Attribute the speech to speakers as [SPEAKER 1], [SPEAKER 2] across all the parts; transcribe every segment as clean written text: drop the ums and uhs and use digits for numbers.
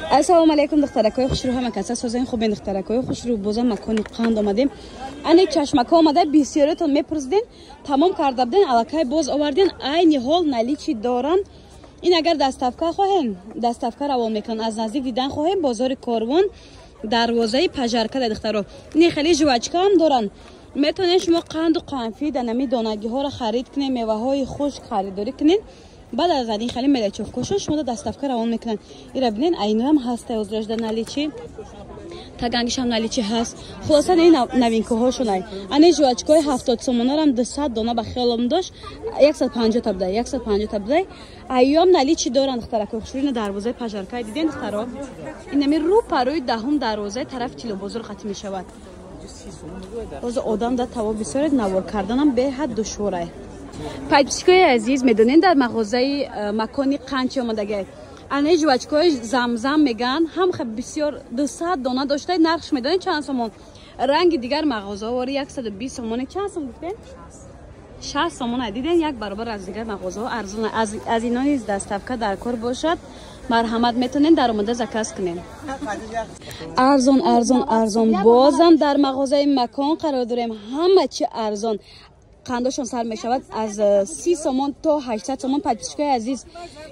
[SPEAKER 1] Ассалому алайкум, духтаракои хушрӯ, ҳама каса созен хубен, духтаракои хушрӯ. Бозам макони қанд омадем. Ане чашмака омада, бисёриятон мепурсиден, тамом карда буден, аллакай боз оварден. Айни ҳол наличи доранд. Ин агар доставка хоҳем, доставка равон мекунанд. Аз наздик дидан хоҳем, бозори Корвон, дарвозаи Пажарка да, духтаро. Ин хеле жвачка ҳам доранд. Метавонед шумо қанду қанфи данами донагиҳоро харид кунед, меваҳои хушк харидорӣ кунед. Баъд аз ин хеле мелечовкошон шумо доставка равон мекунанд. Ира бинед, айноам ҳаста озрашда наличи. Тагангишам наличи ҳаст. Хулоса, ин новинкаҳошонай. Ане жвачкаҳои 70 сомонарам 200 дона ба хиёлам дошт, 150 та будай, 150 та будай. Айём наличи доранд, духтаракои хушрӯ. Ина дарвозаи Пажаркай диден, духтаро. Инами рӯ парои даҳум дарвозаи тарафи Тилобозор хатм мешавад. Боз одам да таво бисёре, навор карданам беҳад душворай. Подписчикои азиз, медонед, дар мағозаи макони қанд чи омадагай? Ане жвачкаҳои Замзам меган, ҳам бисёр, 200 дона дошта. Нархш медонед чанд сомон? Ранги дигар мағозаҳо 120 сомоне. Чанд сом гуфтем? 60 сомона. Диден, як баробар аз дигар мағозаҳо арзон. Аз ино низ доставка дар кор бошад, марҳамат, метавонед дар омода заказ кунем. Арзон, арзон, арзон. Бозам дар мағозаи Макон қарор дорем. Ҳама чи арзон. Қандошон сар мешавад аз 30 сомон то 800 сомон. Подписчикои азиз,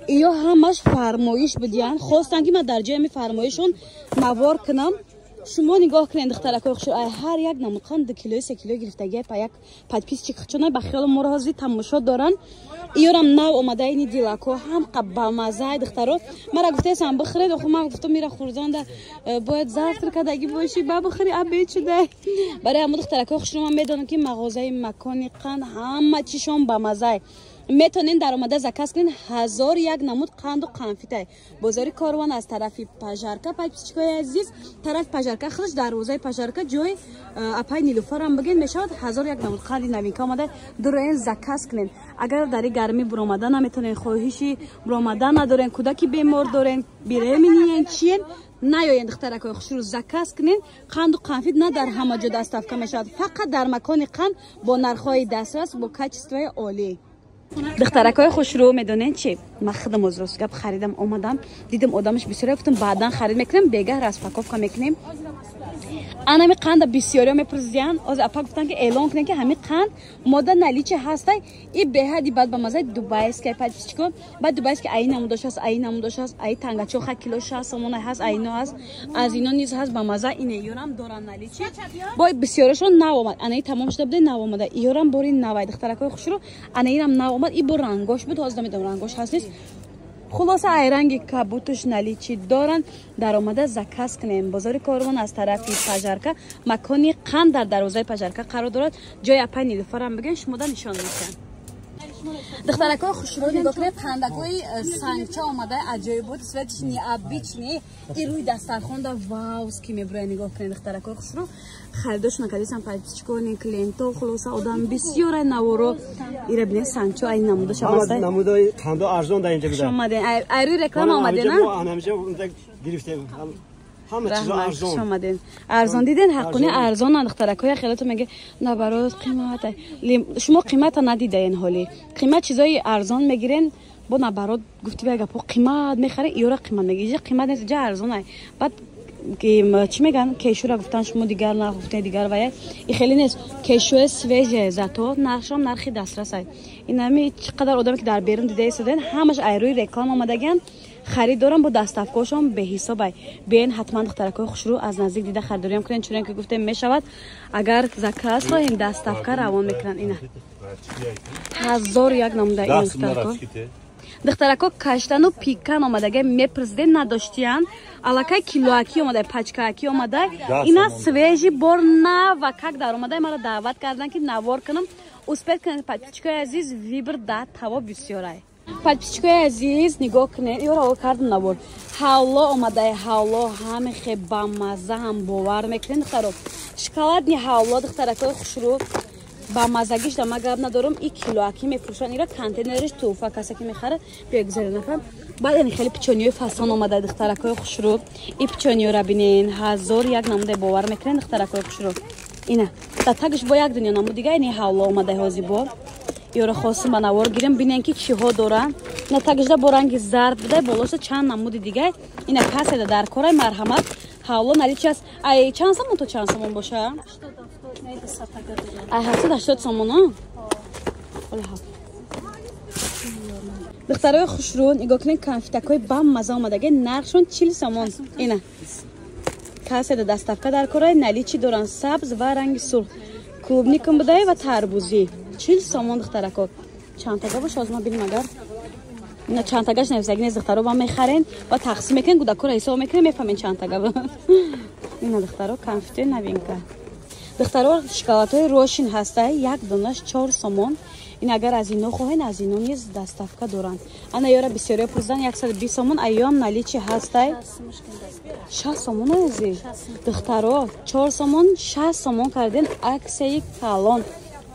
[SPEAKER 1] иё ҳамаш фармоиш будиянд, хостанд, ки ман дар ҷои ҳами фармоишон навор кунам. Шумо нигоҳ кунед, духтаракои хушрӯ, ҳар як намуқан 2 килои, 3 кило гирифтагия па як подписчик чона ба хиёли моро ҳозир тамошо доранд. Иёрам нав омада, ини дилако ҳам бамазаи, духтаро. Мара гуфтаесам, бихӯред. Охо, ман гуфтам, мира хурзонда бояд завтра кардагӣ бошӣ, ба бихӯри, обед шуда. Барои ҳамо, духтаракои хушрӯ, ман медонам, ки мағозаи Макони қанд ҳама чишон бамазай. Метавонед дар омада заказ кунед. Ҳазор як намуд қанду қанфитай. Бозори Корвон, аз тарафи Пажарка, подписчикои азиз, тарафи Пажарка, худаш дарвозаи Пажарка, ҷои апай Нилуфарам бигӯед, мешавад. Ҳазор як намуд қанди новинка омада, дуроен заказ кунед. Агар дар гармӣ буромада наметавонед, хоҳиши буромада надорен, кӯдаки бемор дорен, беременныен, чиен, наёен, духтаракои хушрӯ, заказ кунед. Қанду қанфит на дар ҳама ҷо доставка мешавад, фақат дар Макони қанд, бо нархҳои дастрас, бо качествои олӣ. Духтаракои хушрӯ, медонед чи? Ман худам оз рост гап харидам, омадам, дидам, одамаш бисёре, гуфтам, баъдан харид мекунем, бегаҳ распаковка мекунем. Анами қанда бисёриё мепурсидиянд. Оз апа гуфтанд, ки эълон кунем, ки ҳами қанд мода наличи ҳастай. И беҳади бад ба мазаи дубайскай, подписчико. Баъд дубайский аи намудош ҳаст, аи намудош ҳаст, аи тангачо ха кило 60 сомона ҳаст, аино ҳаст, аз ино низ ҳаст ба маза. Ине ёрам доранд наличи. Бо бисёрашон нав омад. Анаи тамом шуда буде, нав омада. Иёрам бори навай, духтаракои хушрӯ. Анаирам нав омад. И бо рангош буд, ҳозир намедонам, рангош ҳаст, нест. Хулоса, айранги кабутуш наличи доранд. Даромада заказ кунем. Бозори Корвон, аз тарафи Пажарка, Макони қанд дар дарвозаи Пажарка қарор дорад. Ҷои апай Нилуфарам бигӯен, шумода нишон медиҳам. Духтаракои хушрӯ, нигоҳ кунед, қандакои сангча омада, аҷоибот, цветш необычный. И рӯи дастархонда вауски мебурояд. Нигоҳ кунед, духтаракои хушрӯ, харидош накардисам, подписчикони, клиенто. Хулоса, одам бисёре, наворо. Ира бинед, сангчо ай намудоша.
[SPEAKER 2] Намудои қандо арзон дар инҷа
[SPEAKER 1] буда. Омаден ай рӯи реклама, омаден?
[SPEAKER 2] Гирифтем, ҳама чизо арзон.
[SPEAKER 1] Омаден, арзон диден, ҳаққони арзонан, духтаракоя. Хелото меге, наоборот, қимат. Шумо қимата надидаен, ҳоли қимат чизои арзон мегирен, бо наоборот гуфти гапо, қимат мехаре, иёра қимат меги. Иҷа қимат нест, иҷа арзонай. Баъд чӣ меган? Кешура гуфтан, шумо дигар нарх гуфтен, дигар вая. И хеле нест, кешуе свежее, зато нархшам нархи дастрасай. Инами чӣ қадар одаме, ки дар берун дида истоден, ҳамаш айрӯи реклама омадагиан, харид дорам, бо доставкаошон беҳисобай. Биен ҳатман, духтаракои хушрӯ, аз наздик дида харидориам кунен. Чунон ки гуфтем, мешавад, агар заказ хоҳем, доставка равон мекунанд. Ина ҳазору як намуда ин, духтарако. Духтарако, каштану пикан омадага, мепурсиден, надоштиян. Аллакай килоакӣ омада, пачкаакӣ омада. Ина свежий бор навакак дар омада. Маро даъват карданд, ки навор кунам. Успеть кунед, подписчикои азиз, выбор да таво бисёрай. Подписчикои азиз, нигоҳ кунед, ёро кардам навор. Ҳавло омадай, ҳавло ҳамихе бамаза ҳам, бовар мекунед, духтаро? Шоколадный ҳавло, духтаракои хушрӯ, ба мазагиш да ма гап надорам. И килоакӣ мефурӯшанд, ира контейнериш туҳфа, касе ки мехарад. Биё, нафар. Баъд яъне хеле печеньеи фасон омада, духтаракои хушрӯ. И печеньеро бинен, ҳазор як намудай, бовар мекунед, духтаракои хушрӯ? Ина дар тагиш бо як дунё намуд дига. Ини ҳавло омадай ҳози бо Ёро хостим ба навор гирем, бинем ки чиҳо доранд. Ина тагижда бо ранги зард буда, болоша чанд намуди дигар. Ина каседа дар корай, марҳамат. Ҳавло наличи аст. Ай чанд сомон то чанд сомон боша? Ай 780 сомон, а? Духтарои хушрӯ, нигоҳ кунед, конфетакҳои баммаза омадаги, нархшон 40 сомон. Ина каседа доставка дар корай, наличи доранд сабз ва ранги сурх. Клубникам будай ва тарбузӣ. 40 сомон духтарако. Чандтага боша, ҳозир ма бинем агар. Ина чандтагаш нависаги нест, духтаро ба мехарен ва тақсим мекунен, кӯдакҳоро ҳисоб мекунен, мефаҳмен чандтага. Ина духтаро конфетои новинка. Духтаро шоколадҳои рошин ҳастай, як донаш 4 сомон. Ин агар аз ино хоҳен, аз ино низ доставка доранд. Ана ёра бисёриё пурсидан 120 сомон, айём наличи ҳастай. 60 сомон ази. Духтаро 4 сомон, 60 сомон карден, аксияи калон.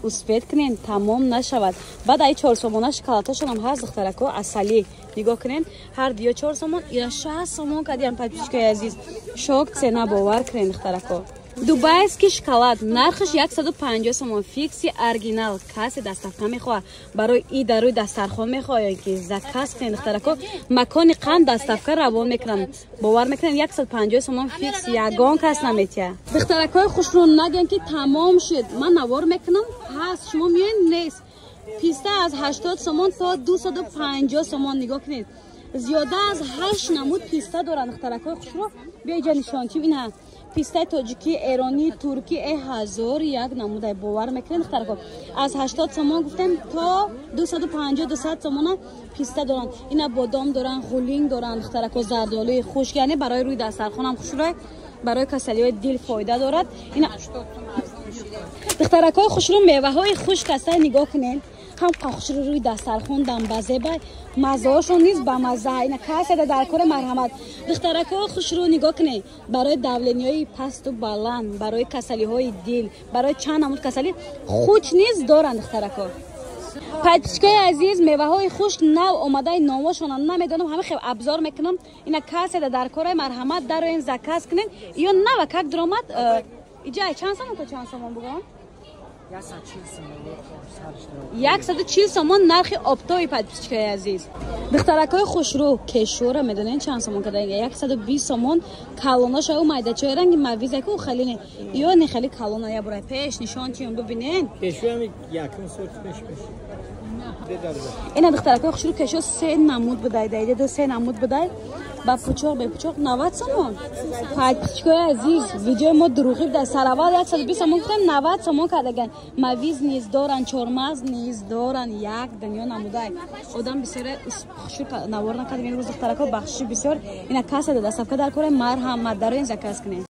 [SPEAKER 1] Успед кунен, тамом нашавад. Баъд ай 4 сомона шоколадҳошонам ҳаст, духтарако, асалӣ. Нигоҳ кунен, ҳар диё 4 сомон, ира 60 сомон кардиам, подписчикои азиз. Шок цена, бовар кунен, духтарако. Дубайский шоколад нархаш 150 сомон, фикси оригинал. Касе доставка мехоҳад, барои и дарои дастархон мехоҳад ё ки заказ кунед, духтарако, макони қанд доставка равон мекунанд. Бовар мекунед, 150 сомон фикс, ягон кас наметиҳад. Духтаракои хушрӯ, нагӯем ки тамом шуд. Ман навор мекунам, ҳаст, шумо меоед, нест. Писта аз 80 сомон то 250 сомон, нигоҳ кунед. Зиёда аз 8 намуд писта доранд, духтаракои хушрӯ. Биё иҷа нишон чим, ина пистаи тоҷикӣ, эронӣ, туркӣ, 1001 намудай, бовар мекунед, духтарако. Аз 80 сомон гуфтем то 250, 200 сомона писта доранд. Ина бодом доранд, ғулинг доранд, духтарако, зардолуи хушк, яъне барои рӯи дастархонам хушрӯй, барои касалиҳои дил фоида дорад. Ина духтаракои хушрӯ, меваҳои хушк ҳастанд, нигоҳ кунед. Ҳам хушрӯ рӯи дастархон дамбазеба, мазаҳошон низ бамаза. Ина каседа дар кори, марҳамат. Духтаракҳо хушрӯ, нигоҳ кунед, барои давлениҳои пасту баланд, барои касалиҳои дил, барои чанд намуд касалӣ хуч низ доранд, духтаракҳо. Подписчикои азиз, меваҳои хушк нав омадаи, номошонам намедонам, ҳама хел абзор мекунам. Ина каседа дар кори, марҳамат, дароен, заказ кунед. Ё нава как дуромад, иҷа чанд сомон то чанд сомон бугон? 140 сомон нархи оптои, подписчикои азиз. Духтаракҳои хушрӯ, кешӯра медонед чанд сомон када? 120 сомон калонаша, ӯ майдачаи ранги мавизаку халине. Ё не хали калона, я бурай пеш нишон чиён бибинен. Ина духтаракҳои хушрӯ, кешӯ се намуд будай, даида ду се намуд будай. Ба пучоқ, бе пучоқ 90 сомон. Подписчикои азиз, видеои мо дурӯғӣ будай. Сараввал 120 сомон гуфтем, 90 сомон кардаган. Мавиз низ доранд, чормағз низ доранд, як дунё намудай. Одам бисёре хушур навор накардем имрӯз, духтарако, бахшиши бисёр. Ина каседа доставка дар кора, марҳамат, дароен, заказ кунед.